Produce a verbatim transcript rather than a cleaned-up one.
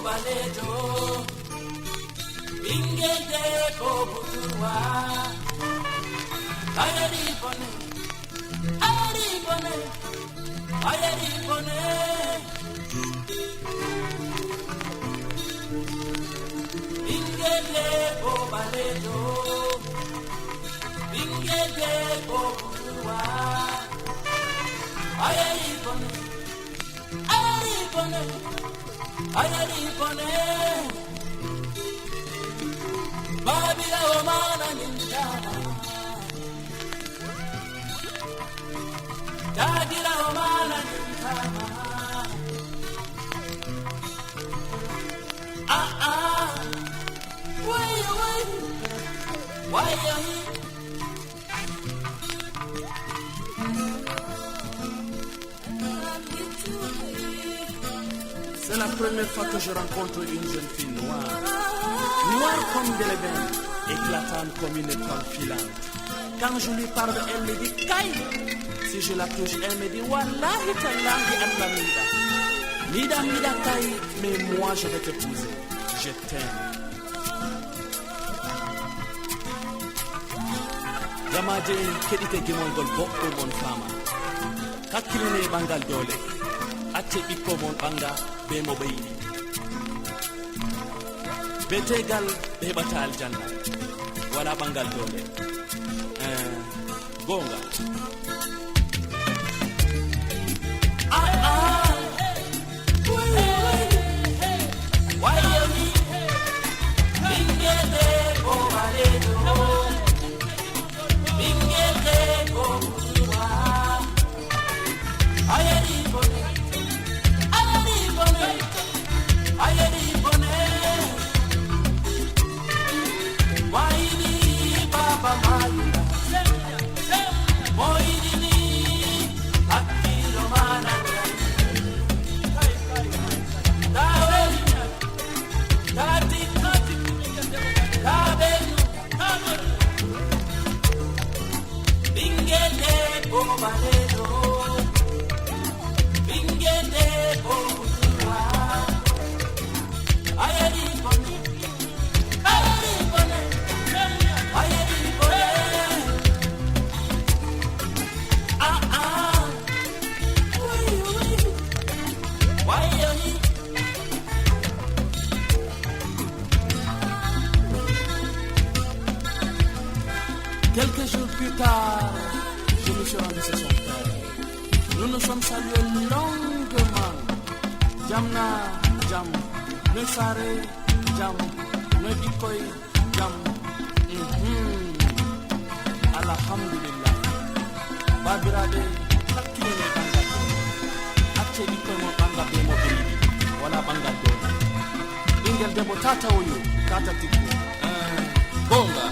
Ɓaleejo, ɓinngel debbo budurwa. Ayari bone, ayari bone, ayari bone. Ɓinngel debbo ɓaleejo, ɓinngel debbo budurwa. Ayari bone, ayari bone, ayari bone. Baabiraawo ma nanintama. Taagiraawo ma nanintama. Ah, ah. Wayo, wayo. Wayo. C'est la première fois que je rencontre une jeune fille noire. Noire comme de l'ébène, éclatante comme une étoile filante. Quand je lui parle, elle me dit: "Kay." Si je la touche, elle me dit: "Wallahi tallahi, Allah mi yiɗa. Mi yiɗa, mi yiɗa, Kay, mais moi je vais t'épouser. Je t'aime." Jamaaje, keɗite gimol ngol boɗɗum, on faama. Hakkilinee ɓanngal doole. Accee ɓikkon mon ɓannga bee mo ɓe yiɗi. Bee teegal ɓe heɓata aljanna. Walaa ɓanngal doole. Eh, goonga. Ah, ah. Wayo ni, ɓinngel debbo ɓaleejo, ɓinngel debbo budurwa. Ayari bone, ayari bone, ayari bone. Wayni Baba Maluda. Mo yiɗi ni hakkiilo ma nangan. Ta weli, ta tikki, ta ɓennu. Ɓinngel debbo ɓaleejo, ɓinngel debbo budurwa. Ayari bone. Quelques jours plus tard, je me suis rendu chez son père. Nous nous sommes salués longuement. Jam na jam. Noy saare? Jam. Noy ɓikkoy? Jam. Mhm. Alhamdulillah. Baabiraaɓe, hakkilinee ɓanngal doole. Accee ɓikkoy mon ɓannga bee mo ɓe yiɗi. Walaa ɓanngal doole. Ɓinngel debbo, taa tawoyo, taa tikku. Eh, goonga.